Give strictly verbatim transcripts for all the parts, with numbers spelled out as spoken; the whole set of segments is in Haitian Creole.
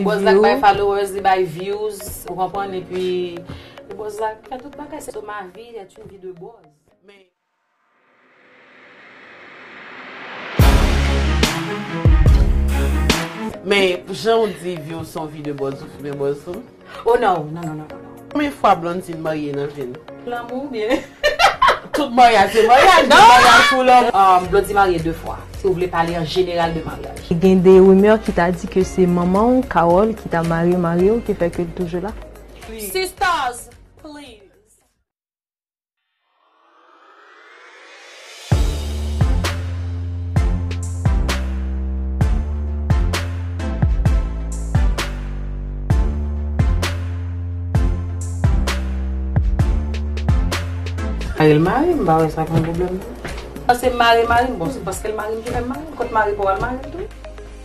Bòz la k bay followers, li bay views, ou konprann, epi bòz la k fè tout bagay. Se ma vie est une vie de bòz. Men, men, jan w di vi w se yon vi de bòz, ou foumen bòz tou? Oh non, non, non, non, non, non. Konbyen fwa Blondine marye nan vi l? Lanmou oubyen? Tout maryaj se maryaj, men maryaj pou lanmou. Um, Blondie marye de fwa. Si w vle pale an jeneral de maryaj. Gen de rimè ki ta di ke se manman w, Carole, ki ta mare mari w, ki fè ke l toujou la. Sisters, please. Mare l mare, m pa wè sa k yon pwoblèm. Panse m mare mari m, bon, se paske l mare m ki fè m mare l. Kot mari pa w al mare l tou.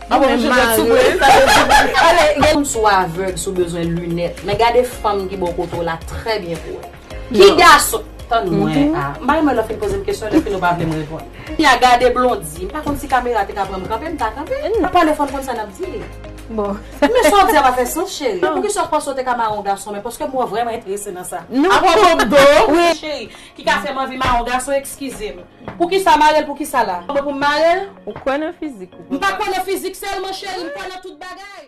Ah bon, men mari, sa vle di, ale, gen moun sou avèg, sou bezwen linèt. Men gade fanm ki bò kote w la trè byen pou wè. Ki gason? Tann mwen, a. M pa renmen lè w fin poze m kesyon, lè fini w pa vle m reponn. Kounya gade Blondie, m pa konn si kamera te ka pran m kanpe, m ta kanpe. N ap pale fò n konn sa n ap di. Bon. Men sa w di a pa fè sans, cheri. Poukisa w panse w te ka mare yon gason, men paske m wè w vrèman enterese nan sa. Non. Apwòpo m do. Wi. Cheri, ki ka fè m anvi mare yon gason, eskize m. Poukisa mare l, poukisa la? Mwen pou m mare l? Ou kwè nan fizik ou? M pa kwè nan fizik sèlman, cheri, m kwè nan tout bagay.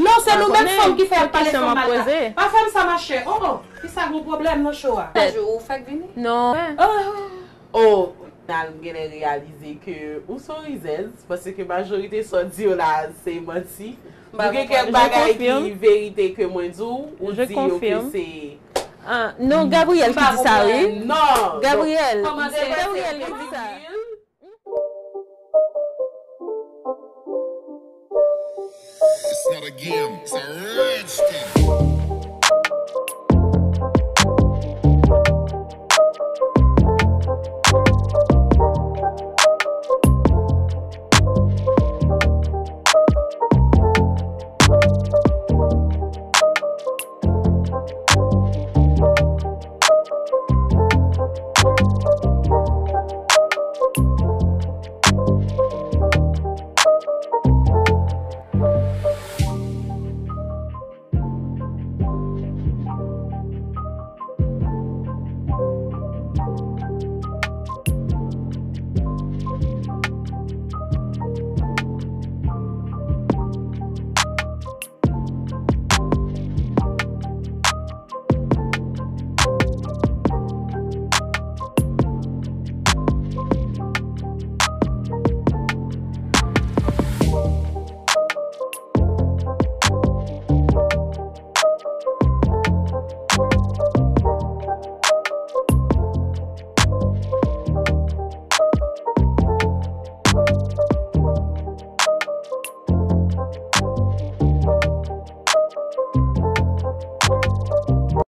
Non, se nou menm fanm ki fè y ap pale fanm malad la. Pa fè m sa, machè. Oh, oh. Kisa gon pwoblèm nan show a? Ou fèk vini? Non. Oh, oh. Oh, nan m genlè reyalize ke ou se yon rizèz, paske majorite sa w di yo la, se manti. Nou gen kèk bagay ki verite ke mwen di w, ou di yo ke se. Ah, non, Gabriel ki di sa, wi. Non. Gabriel. Gabriel ki di sa. It's not a game, it's a rich thing.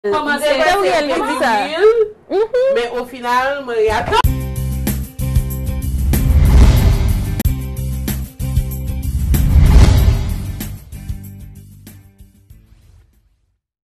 Kòmanse Gabriel ki di sa. Men o final, mwen reyalize.